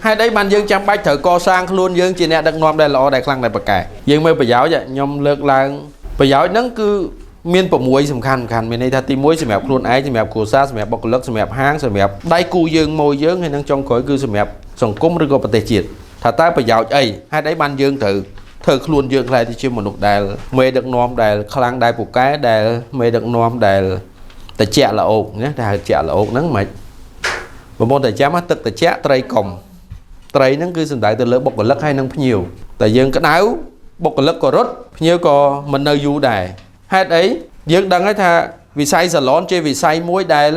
ហេតុអីបានយើងចាំបាច់ត្រូវកសាងខ្លួនយើងជាអ្នកដឹកនាំដែលល្អដែលខ្លាំងដែលប្រកែយើងមើលប្រយោជន៍ខ្ញុំលើកឡើងប្រយោជន៍ហ្នឹងគឺមាន6សំខាន់សំខាន់មានន័យថាទី1សម្រាប់ខ្លួនឯងសម្រាប់គ្រួសារសម្រាប់បុគ្គលិកសម្រាប់ហាងសម្រាប់ដៃគូយើងមួយយើងហើយនឹងចុងក្រោយគឺសម្រាប់សង្គមឬក៏ប្រទេសជាតិថាតើប្រយោជន៍អីហេតុអីបានយើងត្រូវធ្វើខ្លួនយើងក្លាយទៅជាមនុស្សដែលមេដឹកនាំដែលខ្លាំងដែលពូកែដែលមេដឹកនាំដែលតិចល្អោកណាដែលហៅជាល្អោកហ្នឹងមិនបងប្អូនតែចាំទឹកតិចត្រីកុំត្រីហ្នឹងគឺសំដៅទៅលើបុគ្គលិកហើយនឹងភ្ញៀវតែយើងក្តៅបុគ្គលិកក៏រត់ភ្ញៀវក៏មិននៅយូរដែរហេតុអីយើងដឹងហើយថាវិស័យសាឡនជាវិស័យមួយដែល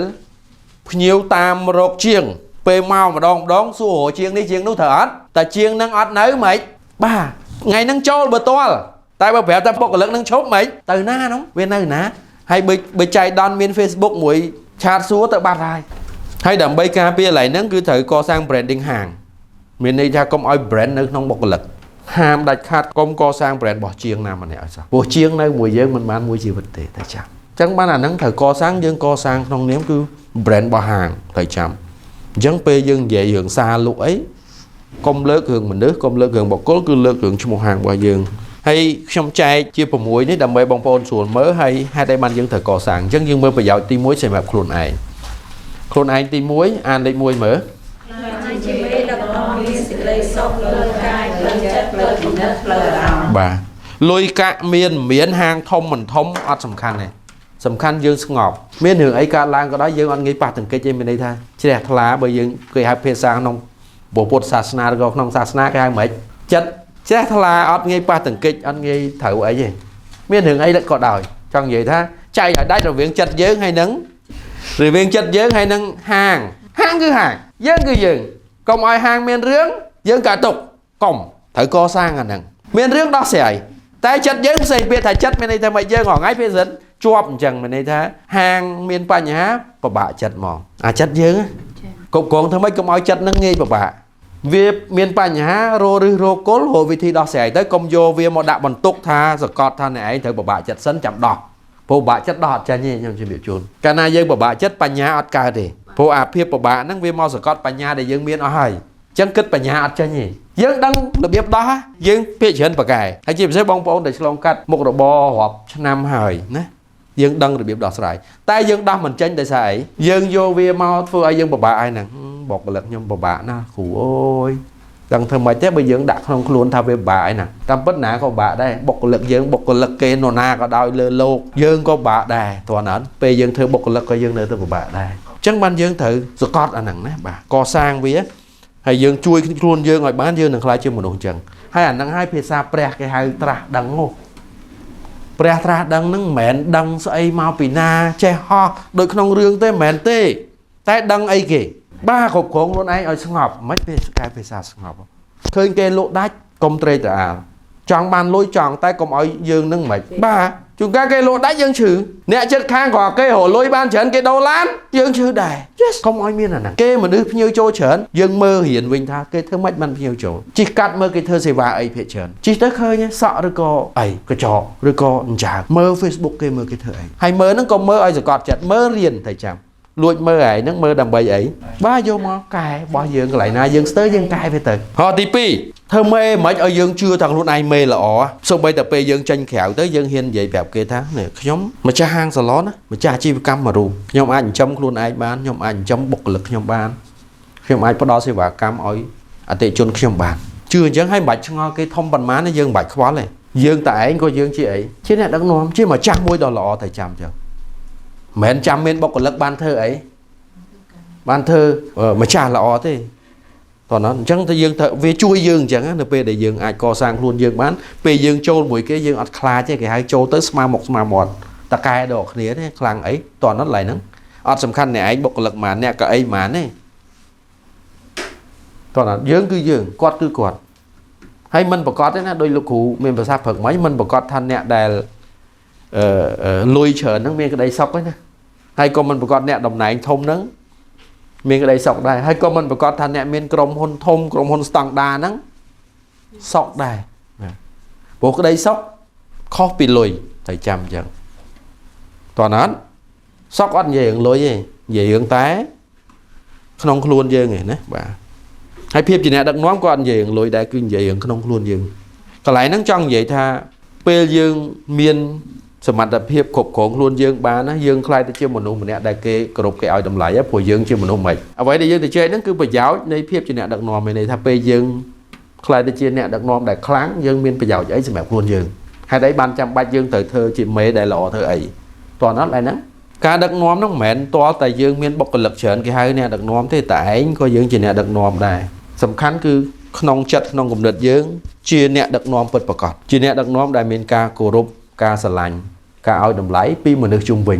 ភ្ញៀវតាមរកជាងពេលមកម្ដងម្ដងសួររកជាងនេះជាងនោះត្រូវអត់តែជាងនឹងអត់នៅហ្មងបាទថ្ងៃហ្នឹងចូលបើតល់តែបើប្រាប់តែបុគ្គលិកនឹងឈប់ហ្មងទៅណានោះវានៅណាហើយបើចៃដន្យមាន Facebook មួយឆាតសួរទៅបាត់ហើយហើយដើម្បីការពារកន្លែងហ្នឹងគឺត្រូវកសាង branding ហាងមានន័យថាកុំឲ្យ brand នៅក្នុងបុគ្គលិកហាមដាច់ខាតកុំកសាង brand របស់ជាងណាម្នាក់ឲ្យសោះព្រោះជាងនៅមួយយើងមិនបានមួយជីវិតទេតែចាំអញ្ចឹងបានអាហ្នឹងត្រូវកសាងយើងកសាងក្នុងនាមគឺ brand របស់ហាងត្រូវចាំអញ្ចឹងពេលយើងនិយាយរឿងសារលក់អីកុំលើករឿងមនុស្សកុំលើករឿងបុគ្គលគឺលើករឿងឈ្មោះហាងរបស់យើងហើយខ្ញុំចែកជា6នេះដើម្បីបងប្អូនស្រួលមើលហើយហេតុអីបានយើងត្រូវកសាងអញ្ចឹងយើងមើលប្រយោជន៍ទី1សម្រាប់ខ្លួនឯងខ្លួនឯងទី1អានលេខ1មើល ជាមេដឹកនាំមានសេចក្តីសុខផ្លូវកាយផ្លូវចិត្តផ្លូវគំនិតផ្លូវអារម្មណ៍ បាទលុយកាក់មានមានហាងធំមិនធំអត់សំខាន់ទេសំខាន់យើងស្ងប់មានរឿងអីកើតឡើងក៏ដោយយើងអត់ងាយប៉ះទង្គិចទេមានន័យថាជ្រះថ្លាបើយើងគេហៅភាសាក្នុងពុទ្ធសាសនាឬក៏ក្នុងសាសនាគេហៅម៉េចចិត្តជ្រះថ្លាអត់ងាយប៉ះទង្គិចអត់ងាយត្រូវអីទេមានរឿងអីក៏ដោយចង់និយាយថាចែកឲ្យដាច់រវាងចិត្តយើងហើយនឹងរវាងចិត្តយើងហើយនឹងហាងហាងគឺហាងយើងគឺយើងកុំឲ្យហាងមានរឿងយើងកាទុកកុំត្រូវកសាងអាហ្នឹងមានរឿងដោះស្រាយតែចិត្តយើងផ្សេងពាក្យថាចិត្តមានន័យថាមិនយើងរាល់ថ្ងៃពេលសិនជាប់អញ្ចឹងមានន័យថាហាងមានបញ្ហាពិបាកចិត្តហ្មងអាចិត្តយើងគ្រប់គ្រងធ្វើម៉េចកុំឲ្យចិត្តនឹងងាយពិបាកវាមានបញ្ហារោរឹសរោគល់រកវិធីដោះស្រាយទៅកុំយកវាមកដាក់បន្ទុកថាសកត់ថាអ្នកឯងត្រូវពិបាកចិត្តសិនចាំដោះព្រោះពិបាកចិត្តដោះអត់ចាញ់ទេខ្ញុំជម្រាបជូនកាលណាយើងពិបាកចិត្តបញ្ញាអត់កើតទេព្រោះអាភាពពិបាកហ្នឹងវាមកសកត់បញ្ញាដែលយើងមានអស់ហើយអញ្ចឹងគិតបញ្ញាអត់ចាញ់ទេយើងដឹងរបៀបដោះយើងភាកច្រើនប្រកែហើយជាពិសេសបងប្អូនដែលឆ្លងកាត់មុខរបររាប់ឆ្នាំហើយណាយើងដឹងរបៀបដោះស្រាយតែយើងដោះមិនចេញដោយសារអីយើងយកវាមកធ្វើឲ្យយើងពិបាកហើយហ្នឹងបុគ្គលិកខ្ញុំពិបាកណាស់គ្រូអូយដឹងធ្វើម៉េចទេបើយើងដាក់ក្នុងខ្លួនថាវាពិបាកឯណាតាមពិតណាក៏ពិបាកដែរបុគ្គលិកយើងបុគ្គលិកគេនរណាក៏ដោយលើលោកយើងក៏ពិបាកដែរតើណាពេលយើងធ្វើបុគ្គលិកក៏យើងនៅតែពិបាកដែរអញ្ចឹងបានយើងត្រូវសកត់អាហ្នឹងណាបាទកសាងវាហើយយើងជួយខ្លួនយើងឲ្យបានយើងនឹងក្លាយជាមនុស្សអញ្ចឹងហើយអាហ្នឹងហើយភាសាព្រះគេហៅត្រាស់ដឹងនោះព្រះត្រាស់ដឹងហ្នឹងមិនមែនដឹងស្អីមកពីណាចេះហោះដូចក្នុងរឿងទេមិនមែនទេតែដឹងអីគេបាទគ្រប់គ្រងខ្លួនឯងឲ្យស្ងប់មិនពេលកែភាសាស្ងប់ឃើញគេលក់ដាច់កុំត្រេកត្រអាលចង់បានលុយចង់តែកុំឲ្យយើងនឹងមិនបាទជួនកាលគេលក់ដាច់យើងឈឺអ្នកចិត្តខាងក៏គេរកលុយបានច្រើនគេដូរឡានយើងឈឺដែរ Yes កុំឲ្យមានអាហ្នឹងគេមនុស្សភ្ញៀវចូលច្រើនយើងមើលរៀនវិញថាគេធ្វើម៉េចបានភ្ញៀវចូលជិះកាត់មើលគេធ្វើសេវាអីភាគច្រើនជិះទៅឃើញសក់ឬក៏អីកញ្ចក់ឬក៏អញ្ចាើមើល Facebook គេមើលគេធ្វើអីហើយមើលហ្នឹងក៏មើលឲ្យសកត់ចិត្តមើលរៀនតែចាំលួចមើលឯងហ្នឹងមើលដើម្បីអីបាទយកមកកែរបស់យើងកន្លែងណាយើងស្ទើរយើងកែវាទៅហោទី2ធ្វើមេមិនឲ្យយើងជឿថាខ្លួនឯងមេល្អសូម្បីតែពេលយើងចេញក្រៅទៅយើងហ៊ាននិយាយប្រាប់គេថានេះខ្ញុំម្ចាស់ហាងសាឡនណាម្ចាស់អាជីវកម្មមួយរូបខ្ញុំអាចចិញ្ចឹមខ្លួនឯងបានខ្ញុំអាចចិញ្ចឹមបុគ្គលិកខ្ញុំបានខ្ញុំអាចផ្ដល់សេវាកម្មឲ្យអតិថិជនខ្ញុំបានជឿអញ្ចឹងហើយមិនបាច់ឆ្ងល់គេធំប៉ុន្មានទេយើងមិនបាច់ខ្វល់ទេយើងតែឯងក៏យើងជាអីជាអ្នកដឹកនាំជាម្ចាស់មួយដ៏ល្អតែចាំអញ្ចឹងមិនមែនចាំមានបុគ្គលិកបានធ្វើអីបានធ្វើម្ចាស់ល្អទេតោះណាអញ្ចឹងទៅយើងត្រូវវាជួយយើងអញ្ចឹងនៅពេលដែលយើងអាចកសាងខ្លួនយើងបានពេលយើងចូលមួយគេយើងអត់ខ្លាចទេគេហៅចូលទៅស្មើមុខស្មើមាត់តកែដកគ្នាទេខ្លាំងអីតោះណាឡើយហ្នឹងអត់សំខាន់អ្នកឯងបុគ្គលិកម៉ានអ្នកក៏អីម៉ានទេតោះណាយើងគឺយើងគាត់គឺគាត់ហើយមិនប្រកាសទេណាដោយលោកគ្រូមានប្រសាសន៍ព្រឹកមិញមិនប្រកាសថាអ្នកដែលអឺលុយច្រើនហ្នឹងមានក្តីសុខទេណាហើយក៏មិនប្រកាសអ្នកតំណែងធំហ្នឹងមានក្តីសុខដែរហើយក៏មិនប្រកាសថាអ្នកមានក្រុមហ៊ុនធំក្រុមហ៊ុនស្តង់ដាហ្នឹងសុខដែរព្រោះក្តីសុខខុសពីលុយតែចាំអញ្ចឹងតោះណាសុខអត់និយាយរឿងលុយទេនិយាយរឿងតែក្នុងខ្លួនយើងឯណាបាទ ហើយភាពជាអ្នកដឹកនាំក៏អត់និយាយរឿងលុយដែរគឺនិយាយរឿងក្នុងខ្លួនយើងកន្លែងហ្នឹងចង់និយាយថាពេលយើងមានសមត្ថភាពគ្រប់គ្រងខ្លួនយើងបានណាយើងក្លាយទៅជាមនុស្សម្នាក់ដែលគេគោរពគេឲ្យតម្លៃព្រោះយើងជាមនុស្សមិនអ្វីដែលយើងទៅជែកហ្នឹងគឺប្រយោជន៍នៃភាពជាអ្នកដឹកនាំមានន័យថាពេលយើងក្លាយទៅជាអ្នកដឹកនាំដែលខ្លាំងយើងមានប្រយោជន៍អីសម្រាប់ខ្លួនយើងហេតុអីបានចាំបាច់យើងត្រូវធ្វើជាមេដែលល្អធ្វើអីតោះណាត់ឡើយហ្នឹងការដឹកនាំហ្នឹងមិនមែនទាល់តែយើងមានបុគ្គលិកច្រើនគេហៅអ្នកដឹកនាំទេតែឯងក៏យើងជាអ្នកដឹកនាំដែរសំខាន់គឺក្នុងចិត្តក្នុងគំនិតយើងជាអ្នកដឹកនាំពិតប្រាកដជាអ្នកដឹកនាំដែលមានការគោរពការស្រឡាញ់ការឲ្យតម្លៃពីមនុស្សជុំវិញ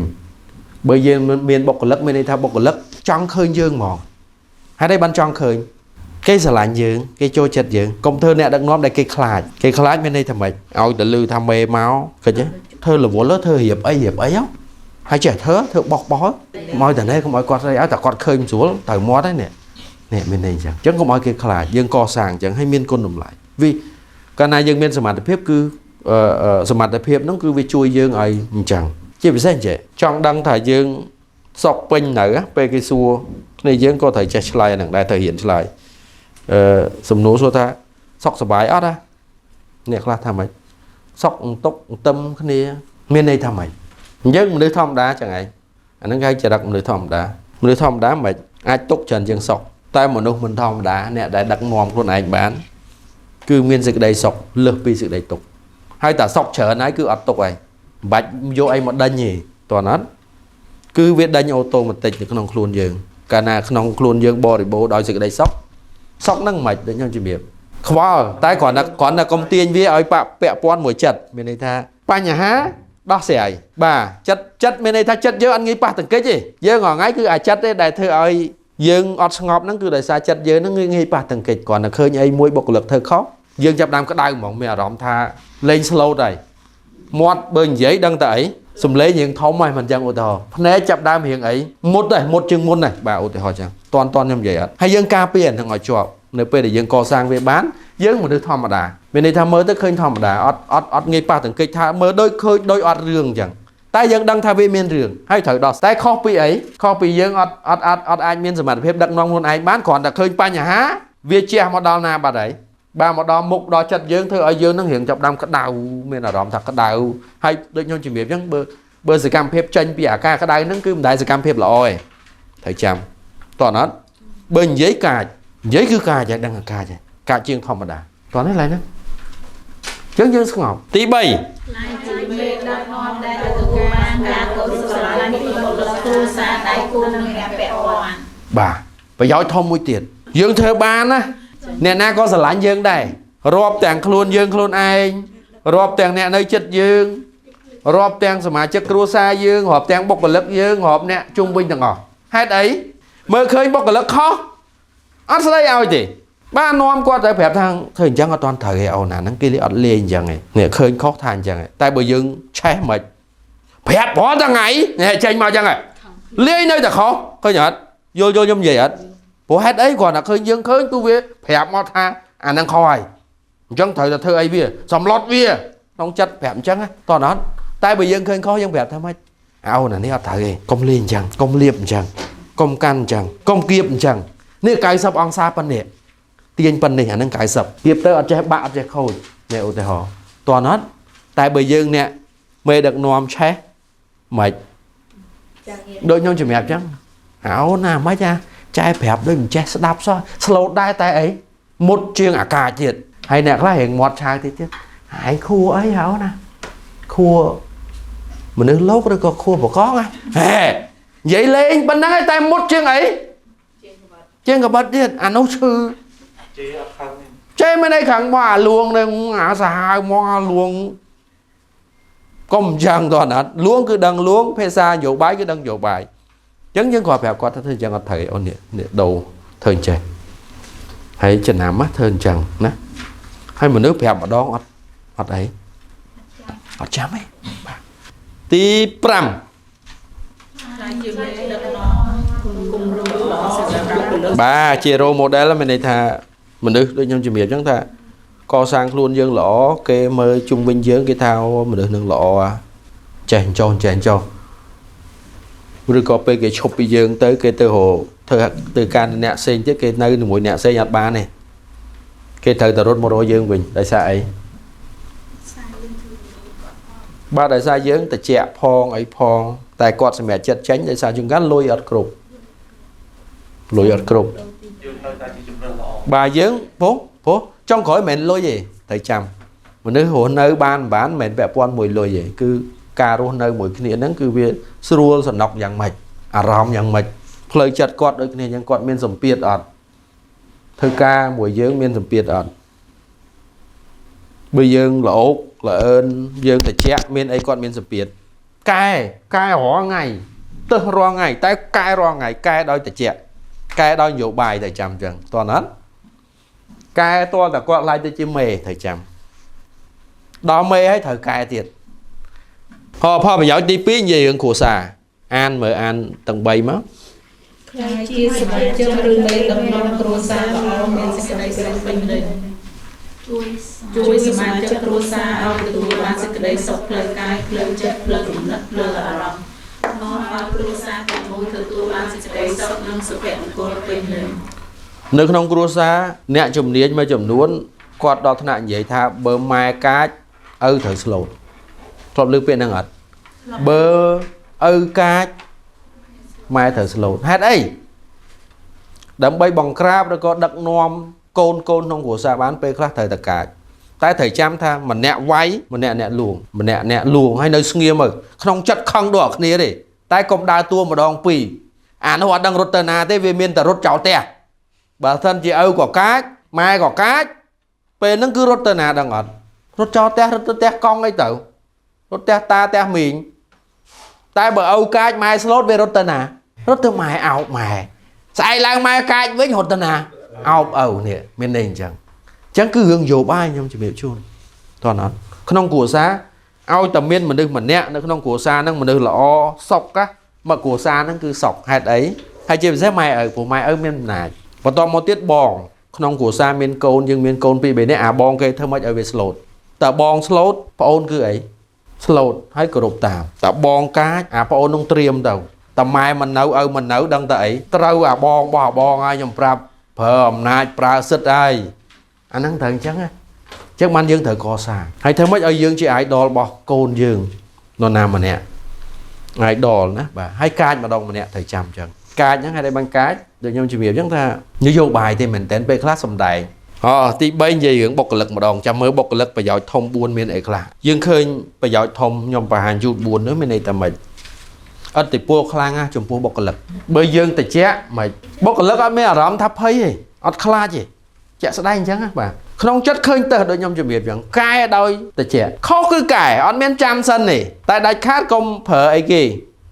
បើយើងមានបុគ្គលិកមានន័យថាបុគ្គលិកចង់ឃើញយើងហ្មងហេតុអីបានចង់ឃើញគេស្រឡាញ់យើងគេចូលចិត្តយើងកុំធ្វើអ្នកដឹកនាំដែលគេខ្លាចគេខ្លាចមានន័យថាម៉េចឲ្យទៅលឺថាមេមកឃើញទេធ្វើរវល់ធ្វើរៀបអីរៀបអីហ៎ហើយចេះធ្វើធ្វើបោះបោះមកតែនេះកុំឲ្យគាត់ស្អីឲ្យតែគាត់ឃើញស្រួលត្រូវមាត់ហើយនេះនេះមានន័យអញ្ចឹងអញ្ចឹងកុំឲ្យគេខ្លាចយើងកសាងអញ្ចឹងឲ្យមានគុណតម្លៃវាកាលណាយើងមានសមត្ថភាពគឺសមត្ថភាពហ្នឹងគឺវាជួយយើងឲ្យអញ្ចឹងជាពិសេសអញ្ចឹងចង់ដឹងថាយើងសក់ពេញនៅពេលគេសួរគ្នាយើងក៏ត្រូវចេះឆ្លើយអាហ្នឹងដែរត្រូវរៀនឆ្លើយសំណួរសួរថាសុខសប្បាយអត់ណាអ្នកខ្លះថាម៉េចសុខអន្ទុកអន្ទឹមគ្នាមានន័យថាម៉េចអញ្ចឹងមនុស្សធម្មតាចឹងឯងអាហ្នឹងគេចរិតមនុស្សធម្មតាមនុស្សធម្មតាមិនអាចទុកច្រើនជាងសុខតែមនុស្សមិនធម្មតាអ្នកដែលដឹកនាំខ្លួនឯងបានគឺមានសេចក្តីសុខលើសពីសេចក្តីទុក្ខហើយតែសុកច្រើនហើយគឺអត់ទុកហើយមិនបាច់យកអីមកដេញទេតើណាត់គឺវាដេញអូតូម៉ាទិកនៅក្នុងខ្លួនយើងកាលណាក្នុងខ្លួនយើងបរិបូរណ៍ដោយសេចក្តីសុខសុខហ្នឹងមិនដូចខ្ញុំជំរាបខ្វល់តែគ្រាន់តែកុំទាញវាឲ្យពាក់ព័ន្ធមួយចិត្តមានន័យថាបញ្ហាដោះស្រាយបាទចិត្តមានន័យថាចិត្តយើងអត់ងាយប៉ះទង្គិចទេយើងរាល់ថ្ងៃគឺអាចិត្តទេដែលធ្វើឲ្យយើងអត់ស្ងប់ហ្នឹងគឺដោយសារចិត្តយើងហ្នឹងងាយប៉ះទង្គិចគ្រាន់តែឃើញអីមួយបុគ្គលិកធ្វើខុសយើងចាប់ដើមក្តៅហ្មងមានអារម្មណ៍ថាលេង slow ដែរមាត់បើនិយាយដឹងតែអីសំឡេងរៀងធំហើយមិនចឹងឧទាហរណ៍ភ្នែកចាប់ដើមរៀងអីមុតដែរមុតជាងមុនដែរបាទឧទាហរណ៍ចឹងតន់ខ្ញុំនិយាយអត់ហើយយើងការពារអាហ្នឹងឲ្យជាប់នៅពេលដែលយើងកសាងវាបានយើងមនុស្សធម្មតាមានន័យថាមើលទៅឃើញធម្មតាអត់ងាយប៉ះទង្គិចថាមើលដូចឃើញដូចអត់រឿងចឹងតែយើងដឹងថាវាមានរឿងហើយត្រូវដោះតែខុសពីអីខុសពីយើងអត់អាចមានសមត្ថភាពដឹកនាំខ្លួនឯងបានគ្រាន់តែឃើញបញ្ហាវាជះមកដល់ណាបាត់ហើយបាទមកដល់មុខដល់ចិត្តយើងធ្វើឲ្យយើងនឹងរៀងចាប់ដើមក្តៅមានអារម្មណ៍ថាក្តៅហើយដូចខ្ញុំជំរាបអញ្ចឹងបើសកម្មភាពចេញពីអាការក្តៅហ្នឹងគឺមិនដែលសកម្មភាពល្អទេត្រូវចាំតោះណាត់បើនិយាយកាចនិយាយគឺកាចហើយដឹងថាកាចហើយកាចជាងធម្មតាតោះនេះឡើយហ្នឹងអញ្ចឹងយើងស្ងប់ទី3 ជាមេដឹកនាំដែលទទួលបានការគោរពស្រឡាញ់ពីបុគ្គលិកគ្រួសារដៃគូនិងអ្នកពាក់ព័ន្ធបាទប្រយោជន៍ធំមួយទៀតយើងធ្វើបានណាអ្នកណាក៏ស្រឡាញ់យើងដែររាប់ទាំងខ្លួនយើងខ្លួនឯងរាប់ទាំងអ្នកនៅចិត្តយើងរាប់ទាំងសមាជិកគ្រួសារយើងរាប់ទាំងបុគ្គលិកយើងរាប់អ្នកជុំវិញទាំងអស់ហេតុអីមើលឃើញបុគ្គលិកខុសអត់ស្ដីឲ្យទេបាទនាំគាត់ទៅប្រាប់ថាធ្វើអញ្ចឹងអត់ទាន់ត្រូវទេអូនណាហ្នឹងគេអត់លេងអញ្ចឹងឯងនេះឃើញខុសថាអញ្ចឹងឯងតែបើយើងឆេះមិនប្រាប់រាល់ថ្ងៃនេះចេញមកអញ្ចឹងឯងលេងនៅតែខុសឃើញអត់យល់ខ្ញុំនិយាយអត់ព្រោះហេតុអីគ្រាន់តែឃើញយើងឃើញគឺវាប្រាប់មកថាអាហ្នឹងខុសហើយអញ្ចឹងត្រូវតែធ្វើអីវាសម្លុតវាក្នុងចិត្តប្រាប់អញ្ចឹងតោះអត់តែបើយើងឃើញខុសយើងប្រាប់ថាម៉េចអូនអានេះអត់ត្រូវទេកុំលេងអញ្ចឹងកុំលៀបអញ្ចឹងកុំកាន់អញ្ចឹងកុំគៀបអញ្ចឹងនេះ90អង្សាប៉ុណ្នេះទាញប៉ុណ្នេះអាហ្នឹង90គៀបទៅអត់ចេះបាក់អត់ចេះខូចនេះឧទាហរណ៍តោះអត់តែបើយើងអ្នកមេដឹកនាំឆេះម៉េចដូចខ្ញុំជំរាបអញ្ចឹងអូនណាម៉េចអាចែប្រាប់ដូចមិនចេះស្ដាប់សោះស្លូតដែរតែអីមុតជាងអាកាសទៀតហើយអ្នកខ្លះរៀងមាត់ឆាវទៀតទៀតហើយខួអីហៅណាខួមនុស្សលោកឬក៏ខួបកងហ៎ហេនិយាយលេងប៉ុណ្ណឹងឯងតែមុតជាងអីជាងកបិតទៀតអានោះឈឺ ជេរអត់ខឹង ជេរមិនអីខឹងមកអាលួងនឹងអាសាហាវមកអាលួងកុំអញ្ចឹងតោះណាត់លួងគឺដឹងលួងភាសានយោបាយគឺដឹងនយោបាយចឹងយើងគ្រាន់ប្រាប់គាត់ថាធ្វើអញ្ចឹងអត់ត្រូវអូននេះដូរធ្វើអញ្ចេះហើយចំណាំណាធ្វើអញ្ចឹងណាហើយមនុស្សប្រាប់ម្ដងអត់អត់អីអត់ចាំទេបាទទី5បាទជា role model មានន័យថាមនុស្សដូចខ្ញុំជំរាបអញ្ចឹងថាកសាងខ្លួនយើងល្អគេមើលជុំវិញយើងគេថាមនុស្សនឹងល្អចេះអញ្ចោះចេះអញ្ចោះឬក៏ពេលគេឈប់ពីយើងទៅគេទៅរក ធ្វើទៅការអ្នកផ្សេងទៀតគេនៅជាមួយអ្នកផ្សេងអត់បានទេគេត្រូវតែរត់មករកយើងវិញដោយសារអីបាទដោយសារយើងតិចផងអីផងតែគាត់សម្រាប់ចិត្តចេញដោយសារជួនកាលលុយអត់គ្រប់លុយអត់គ្រប់ យើងនៅតែជាជំរឿនល្អ បាទយើងព្រោះព្រោះចុងក្រោយមិនមែនលុយទេត្រូវចាំមនុស្សរស់នៅបានមិនបានមិនមែនពាក់ព័ន្ធមួយលុយទេគឺការរស់នៅមួយគ្នាហ្នឹងគឺវាស្រួលសំណុកយ៉ាងម៉េចអារម្មណ៍យ៉ាងម៉េចផ្លូវចិត្តគាត់ដូចគ្នាអញ្ចឹងគាត់មានសម្ពាធអត់ធ្វើការមួយយើងមានសម្ពាធអត់បើយើងល្អោកល្អឿនយើងតិចមានអីគាត់មានសម្ពាធកែកែរាល់ថ្ងៃទឹះរាល់ថ្ងៃតែកែរាល់ថ្ងៃកែដោយតិចកែដោយនយោបាយតែចាំអញ្ចឹងតោះណាត់កែតតែគាត់ឡាយទៅជាមេត្រូវចាំដល់មេហើយត្រូវកែទៀតផលប្រយោជន៍ទី2និយាយរឿងគ្រួសារអានមើលអានទាំង3មក ខ្លាយជាសមាជិកឬមេដឹកនាំគ្រួសារល្អមានសេចក្តីសុខពេញលេញជួយសមាជិកគ្រួសារឲ្យទទួលបានសេចក្តីសុខផ្លូវកាយផ្លូវចិត្តផ្លូវគំនិតផ្លូវអារម្មណ៍នាំឲ្យគ្រួសារទាំងមូលទទួលបានសេចក្តីសុខនិងសុភមង្គលពេញលេញ នៅក្នុងគ្រួសារអ្នកជំនាញមួយចំនួនគាត់ដល់ថ្នាក់និយាយថាបើម៉ែកាចឪត្រូវស្លូតធ្លាប់ឮពាក្យហ្នឹងអត់បើឪកាចម៉ែត្រូវស្លូតហេតុអីដើម្បីបង្ក្រាបឬក៏ដឹកនាំកូនកូនក្នុងគ្រួសារបានពេលខ្លះត្រូវតែកាចតែត្រូវចាំថាម្នាក់វាយម្នាក់អ្នកលួងម្នាក់អ្នកលួងហើយនៅស្ងៀមទៅក្នុងចិត្តខឹងដល់គ្នាទេតែកុំដើរតួម្ដងពីរអានោះអត់ដឹងរត់ទៅណាទេវាមានតែរត់ចោលផ្ទះបើសិនជាឪក៏កាចម៉ែក៏កាចពេលហ្នឹងគឺរត់ទៅណាដឹងអត់រត់ចោលផ្ទះរត់ទៅផ្ទះកង់អីទៅរត់ផ្ទះតាផ្ទះមីងតែបើឪកាចម៉ែស្លូតវារត់ទៅណារត់ទៅម៉ែអោបម៉ែស្អែកឡើងម៉ែកាចវិញរត់ទៅណាអោបឪនេះមានន័យអញ្ចឹងអញ្ចឹងគឺរឿងយោបាយខ្ញុំជំរាបជូនតើអត់ក្នុងគ្រួសារឲ្យតែមានមនុស្សម្នាក់នៅក្នុងគ្រួសារហ្នឹងមនុស្សល្អសុខណាមកគ្រួសារហ្នឹងគឺសុខហេតុអីហើយជាពិសេសម៉ែឪព្រោះម៉ែឪមានអំណាចបន្តមកទៀតបងក្នុងគ្រួសារមានកូនយើងមានកូនពីរបីនាក់អាបងគេធ្វើម៉េចឲ្យវាស្លូតតើបងស្លូតប្អូនគឺអីស្លូតហើយគោរពតាមតើបងកាចអាប្អូននឹងត្រៀមទៅតើម៉ែមិននៅឪមិននៅដឹងតែអីត្រូវអាបងបោះអាបងហើយខ្ញុំប្រាប់ប្រើអំណាចប្រើសិទ្ធហើយអាហ្នឹងត្រូវអញ្ចឹងណាអញ្ចឹងបានយើងត្រូវកសាងហើយធ្វើម៉េចឲ្យយើងជា idol របស់កូនយើងនរណាម្នាក់ idol ណាបាទហើយកាចម្ដងម្នាក់ត្រូវចាំអញ្ចឹងកាចហ្នឹងហើយបានកាចដូចខ្ញុំជំរាបអញ្ចឹងថានយោបាយទេមែនតើពេលខ្លះសំដែងអូទី3និយាយរឿងបុគ្គលិកម្ដងចាំមើលបុគ្គលិកប្រយោជន៍ធំ4មានអីខ្លះយើងឃើញប្រយោជន៍ធំខ្ញុំបង្ហាញយូត4នោះមានន័យថាម៉េចឥទ្ធិពលខ្លាំងណាស់ចំពោះបុគ្គលិកបើយើងតិចម៉េចបុគ្គលិកអត់មានអារម្មណ៍ថាភ័យទេអត់ខ្លាចទេជាក់ស្ដែងអញ្ចឹងណាបាទក្នុងចិត្តឃើញទៅដូចខ្ញុំជំរាបអញ្ចឹងកែដោយតិចខុសគឺកែអត់មានចាំសិនទេតែដាច់ខាតកុំប្រើអីគេ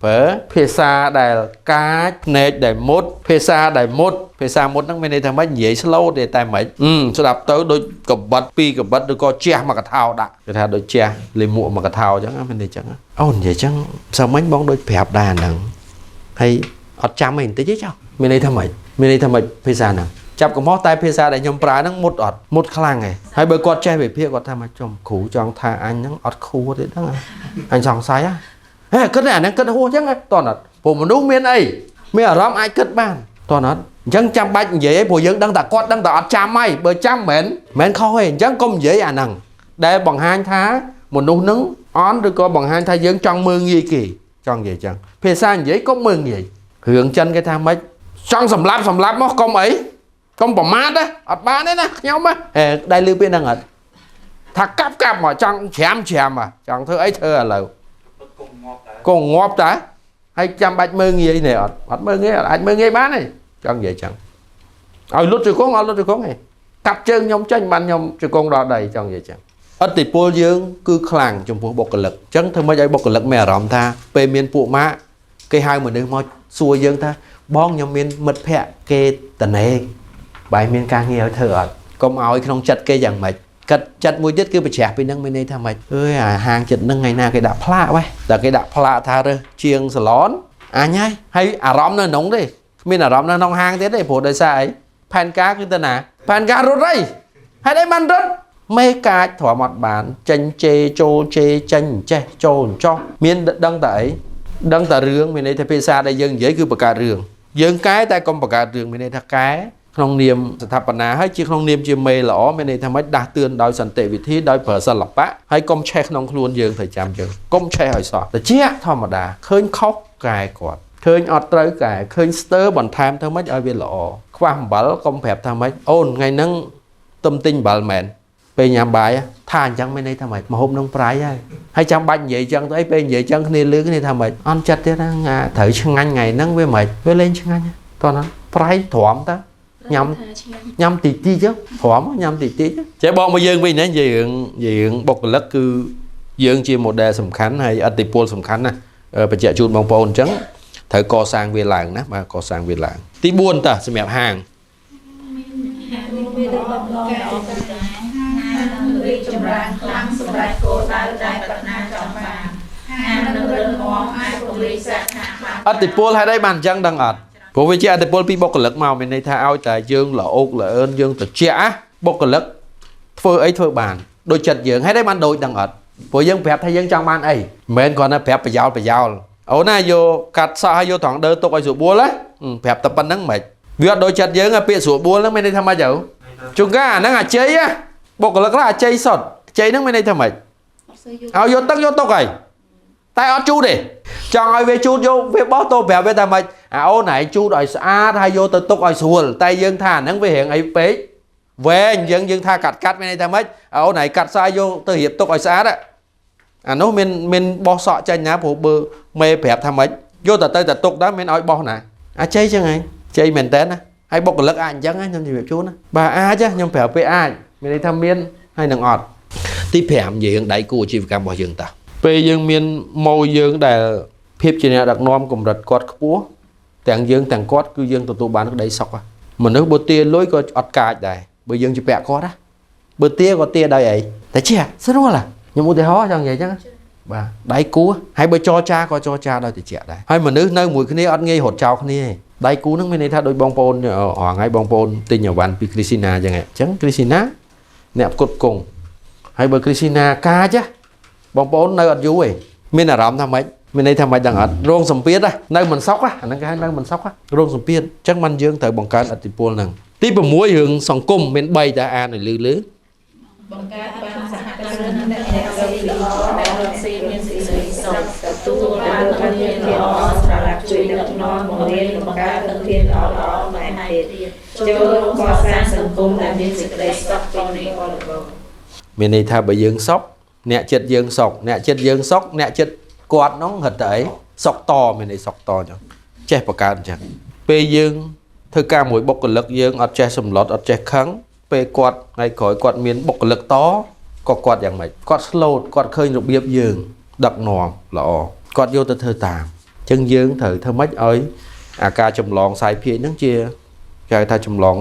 ប្រើភាសាដែលកាចភ្នែកដែលមុតភាសាដែលមុតភាសាមុតហ្នឹងមានន័យថាម៉េចនិយាយ slow ទេតែម៉េចស្ដាប់ទៅដូចកបិតពីរកបិតឬក៏ជះមកកថោដាក់គេថាដូចជះលេមួកមកកថោអញ្ចឹងមានន័យអញ្ចឹងអូនិយាយអញ្ចឹងសាមិញបងដូចប្រាប់ដែរហ្នឹងហើយអត់ចាំអីបន្តិចទេចុះមានន័យថាម៉េចមានន័យថាម៉េចភាសាហ្នឹងចាប់កំហុសតែភាសាដែលខ្ញុំប្រើហ្នឹងមុតអត់មុតខ្លាំងឯងហើយបើគាត់ចេះវិភាគគាត់ថាមកចំគ្រូចង់ថាអញហ្នឹងអត់ខួរទេហ្នឹងអញសង្ស័យហ៎ហេគិតអាហ្នឹងគិតហួសអញ្ចឹងតើអត់ព្រោះមនុស្សមានអីមានអារម្មណ៍អាចគិតបានតើអត់អញ្ចឹងចាំបាច់និយាយឯងព្រោះយើងដឹងតែគាត់ដឹងតែអត់ចាំហើយបើចាំមិនមែនខុសទេអញ្ចឹងកុំនិយាយអាហ្នឹងដែលបង្ហាញថាមនុស្សហ្នឹងអន់ឬក៏បង្ហាញថាយើងចង់មើងងាយគេចង់និយាយអញ្ចឹងភាសានិយាយកុំមើងងាយរឿងចិនគេថាម៉េចចង់សម្លាប់សម្លាប់មកកុំអីកុំប្រមាថណាអត់បានទេណាខ្ញុំហេដែលលឺពាក្យហ្នឹងអត់ថាកាប់កាប់មកចង់ច្រាមច្រាមចង់ធ្វើអីធ្វើឥឡូវ កុំងាប់ដែរកុំងាប់តាហើយចាំបាច់មើងងាយនេះអត់អត់មើងងាយអត់អាចមើងងាយបានទេចង់និយាយចឹងឲ្យលុតជង្គង់អត់លុតជង្គង់ទេកាប់ជើងខ្ញុំចេញបានខ្ញុំជង្គង់ដល់ដីចង់និយាយចឹងឥទ្ធិពលយើងគឺខ្លាំងចំពោះបុគ្គលិកចឹងធ្វើម៉េចឲ្យបុគ្គលិកមានអារម្មណ៍ថាពេលមានពួកម៉ាក់គេហៅមនុស្សមកសួរយើងថាបងខ្ញុំមានមិត្តភ័ក្តិគេតនេបាយមានការងារឲ្យធ្វើអត់កុំឲ្យក្នុងចិត្តគេយ៉ាងម៉េចគិតចិត្តមួយទៀតគឺប្រជ្រះពីនឹងមានន័យថាម៉េចអើយអាហាងចិត្តនឹងថ្ងៃណាគេដាក់ផ្លាកវ៉េះតែគេដាក់ផ្លាកថារើសជាងសាឡនអញហើយហើយអារម្មណ៍នៅក្នុងទេគ្មានអារម្មណ៍នៅក្នុងហាងទៀតទេព្រោះដោយសារអីផែនការគឺទៅណាផែនការរត់អីហេតុអីបានរត់មេកាចទ្រាំអត់បានចេញជេចូលជេចេញចេះចូលចោះមានដឹងតែអីដឹងតែរឿងមានន័យថាភាសាដែលយើងនិយាយគឺបង្កើតរឿង យើងកែតែកុំបង្កើតរឿងមានន័យថាកែក្នុងនាមស្ថាបនាហើយជាក្នុងនាមជាមេល្អមានន័យថាម៉េចដាស់តឿនដោយសន្តិវិធីដោយប្រើសិល្បៈហើយកុំឆេះក្នុងខ្លួនយើងត្រូវចាំយើងកុំឆេះឲ្យសោះតិចធម្មតាឃើញខុសកែគាត់ឃើញអត់ត្រូវកែឃើញស្ទើរបន្ថែមធ្វើម៉េចឲ្យវាល្អខ្វះអំបិលកុំប្រាប់ថាម៉េចអូនថ្ងៃហ្នឹងទំទិញអំបិលមែនពេលញ៉ាំបាយថាអញ្ចឹងមានន័យថាម៉េចម្ហូបនឹងប្រៃហើយហើយចាំបាច់និយាយចឹងទៅអីពេលនិយាយចឹងគ្នាលឺគ្នាថាម៉េចអន់ចិត្តទៀតណាត្រូវឆ្ងាញ់ថ្ងៃហ្នឹងវាម៉េចវាលែងឆ្ងាញ់តោះណាប្រៃទ្រាំតើញ៉ាំញ៉ាំតិចតិចចឹងទ្រាំញ៉ាំតិចតិចចេះបងមកយើងវិញណានិយាយរឿងបុគ្គលិកគឺយើងជា model សំខាន់ហើយឥទ្ធិពលសំខាន់ណាបញ្ជាក់ជូនបងប្អូនអញ្ចឹងត្រូវកសាងវាឡើងណាបាទកសាងវាឡើងទី4តើសម្រាប់ហាង រីកចម្រើនខ្លាំងសម្រាប់គោលដៅដែលប្រាថ្នាចង់បានហាងនឹងរឹងមាំអាចពង្រីកសាខាបាន ឥទ្ធិពលហេតុអីបានអញ្ចឹងដឹងអត់ព្រោះវាជាឥទ្ធិពលពីបុគ្គលិកមកមានន័យថាឲ្យតែយើងល្អោកល្អឿនយើងត្រជាក់ណាបុគ្គលិកធ្វើអីធ្វើបានដូចចិត្តយើងហេតុអីបានដូចដឹងអត់ព្រោះយើងប្រាប់ថាយើងចង់បានអីមិនមែនគ្រាន់តែប្រាប់ប្រយោលប្រយោលអូនណាយកកាត់សក់ឲ្យយកត្រង់ដើទុកឲ្យស្រួលបួលណាប្រាប់តែប៉ុណ្្នឹងមិនវាអត់ដូចចិត្តយើងពាក្យស្រួលបួលហ្នឹងមានន័យថាម៉េចទៅជួនកាលអាហ្នឹងអាជ័យណាបុគ្គលិកខ្លះអាជ័យសុតជ័យហ្នឹងមានន័យថាម៉េចឲ្យយកទឹកយកទុកហើយតែអត់ជូតទេចង់ឲ្យវាជូតយកវាបោះទៅប្រាប់វាថាម៉េចអាអូនឯងជូតឲ្យស្អាតហើយយកទៅទុកឲ្យស្រួលតែយើងថាហ្នឹងវារៀងអីពេកវែងយើងថាកាត់កាត់មានន័យថាម៉េចអូនឯងកាត់ស្អាតយកទៅរៀបទុកឲ្យស្អាតអានោះមានបោះសក់ចេញណាព្រោះបើមេប្រាប់ថាម៉េចយកតែទៅតែទុកដែរមានឲ្យបោះណាអាជ័យចឹងឯងជ័យមែនតើណាហើយបុគ្គលិកអាចអញ្ចឹងខ្ញុំជម្រាបជូនណាបាទអាចខ្ញុំប្រាប់ពេលអាចមានន័យថាមានហើយនឹងអត់ទី5និយាយរឿងដៃគូអាជីវកម្មរបស់យើងតាពេលយើងមានម៉ូយើងដែលភាពជាអ្នកដឹកនាំកម្រិតគាត់ខ្ពស់ទាំងយើងទាំងគាត់គឺយើងទទួលបានក្តីសុខមនុស្សបើទាលុយក៏អត់កាចដែរបើយើងជាពាក់គាត់ណាបើទាក៏ទាដោយអីតែជាស្រួលខ្ញុំឧទាហរណ៍ចង់និយាយចឹងបាទដៃគូហើយបើចរចាក៏ចរចាដោយតិចដែរហើយមនុស្សនៅមួយគ្នាអត់ងាយរត់ចោលគ្នាទេដៃគូនឹងមានន័យថាដូចបងប្អូនរងថ្ងៃបងប្អូនទិញអវ៉ាន់ពីគ្រីស៊ីណាចឹងអញ្ចឹងគ្រីស៊ីណាអ្នកផ្គត់ផ្គង់ហើយបើគ្រីស៊ីណាកាចបងប្អូននៅអត់យូរទេមានអារម្មណ៍ថាម៉េចមានន័យថាម៉េចដឹងអត់រងសម្ពាធនៅមិនសុខអាហ្នឹងគេហៅនៅមិនសុខរងសម្ពាធអញ្ចឹងมันយើងត្រូវបង្កើនឥទ្ធិពលហ្នឹងទី6រឿងសង្គមមាន3តែអានឲ្យលឺលឺ បង្កើតបានសហគ្រិនអ្នករកស៊ីល្អអ្នករកស៊ីមានសេចក្តីសុខទទួលបានធនធានល្អសម្រាប់ជួយដឹកនាំបង្រៀនបង្កើតធនធានល្អៗបន្ថែមទៀតចូលរួមកសាងសង្គមដែលមានសេចក្តីសុខពេញបរិបូរណ៍ មានន័យថាបើយើងសុខអ្នកចិត្តយើងសុខអ្នកចិត្តយើងសុខអ្នកចិត្តគាត់នោះរត់ទៅអីសុខតមានន័យសុខតអញ្ចឹងចេះបង្កើតអញ្ចឹងពេលយើងធ្វើការមួយបុគ្គលិកយើងអត់ចេះសម្លុតអត់ចេះខឹងពេលគាត់ថ្ងៃក្រោយគាត់មានបុគ្គលិកតក៏គាត់យ៉ាងម៉េចគាត់ស្លូតគាត់ឃើញរបៀបយើងដឹកនាំល្អគាត់យកទៅធ្វើតាមអញ្ចឹងយើងត្រូវធ្វើម៉េចឲ្យអាការចម្លងសាយភាយហ្នឹងជាគេហៅថាចម្លង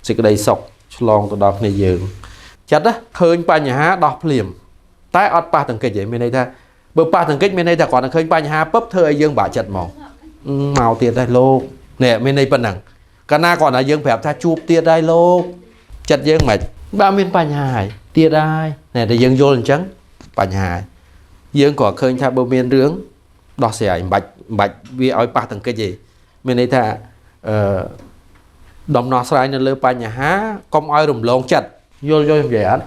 សេចក្តីសុខឆ្លងទៅដល់គ្នាយើងចិត្តណាឃើញបញ្ហាដោះភ្លាមតែអត់ប៉ះទង្គិចទេមានន័យថាបើប៉ះទង្គិចមានន័យថាគាត់នឹងឃើញបញ្ហាពឹបធ្វើឲ្យយើងបាក់ចិត្តហ្មងមកទៀតដែរលោកនេះមានន័យប៉ុណ្ណឹងកាលណាគាត់ថាយើងប្រាប់ថាជួបទៀតដែរលោកចិត្តយើងមិនបាទមានបញ្ហាហើយទៀតហើយណែតែយើងយល់អញ្ចឹងបញ្ហាយើងក៏ឃើញថាបើមានរឿងដោះស្រាយមិនបាច់វាឲ្យប៉ះទង្គិចទេមានន័យថាអឺដំណោះស្រាយនៅលើបញ្ហាកុំឲ្យរំលងចិត្តយល់និយាយអត់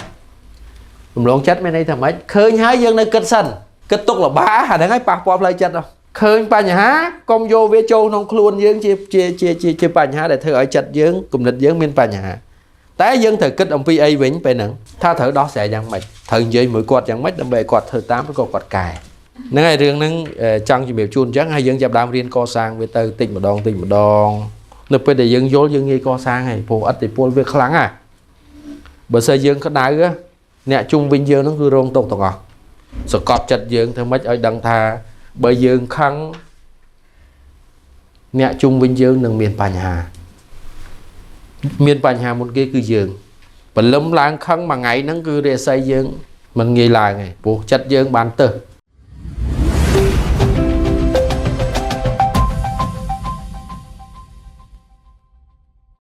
រំលងចិត្តមានន័យថាម៉េចឃើញហើយយើងនៅគិតសិនគិតទុកលបាអាហ្នឹងហើយប៉ះពាល់ផ្លូវចិត្តឃើញបញ្ហាកុំយកវាចូលក្នុងខ្លួនយើងជាជាជាជាបញ្ហាដែលធ្វើឲ្យចិត្តយើងគំនិតយើងមានបញ្ហាតែយើងត្រូវគិតអំពីអីវិញពេលហ្នឹងថាត្រូវដោះស្រាយយ៉ាងម៉េចត្រូវនិយាយមួយគាត់យ៉ាងម៉េចដើម្បីឲ្យគាត់ធ្វើតាមឬក៏គាត់កែហ្នឹងហើយរឿងហ្នឹងចង់ជំរាបជូនអញ្ចឹងហើយយើងចាប់ដើមរៀនកសាងវាទៅតិចម្ដងតិចម្ដងនៅពេលដែលយើងយល់យើងងាយកសាងហើយព្រោះឥទ្ធិពលវាខ្លាំងណាស់បើសិនយើងក្តៅអ្នកជុំវិញយើងហ្នឹងគឺរងទុក្ខទាំងអស់សកត់ចិត្តយើងធ្វើម៉េចឲ្យដឹងថាបើយើងខឹងអ្នកជុំវិញយើងនឹងមានបញ្ហាមានបញ្ហាមុនគេគឺយើងព្រលឹមឡើងខឹងមួយថ្ងៃហ្នឹងគឺរាសីយើងមិនងាយឡើងទេព្រោះចិត្តយើងបានទៅ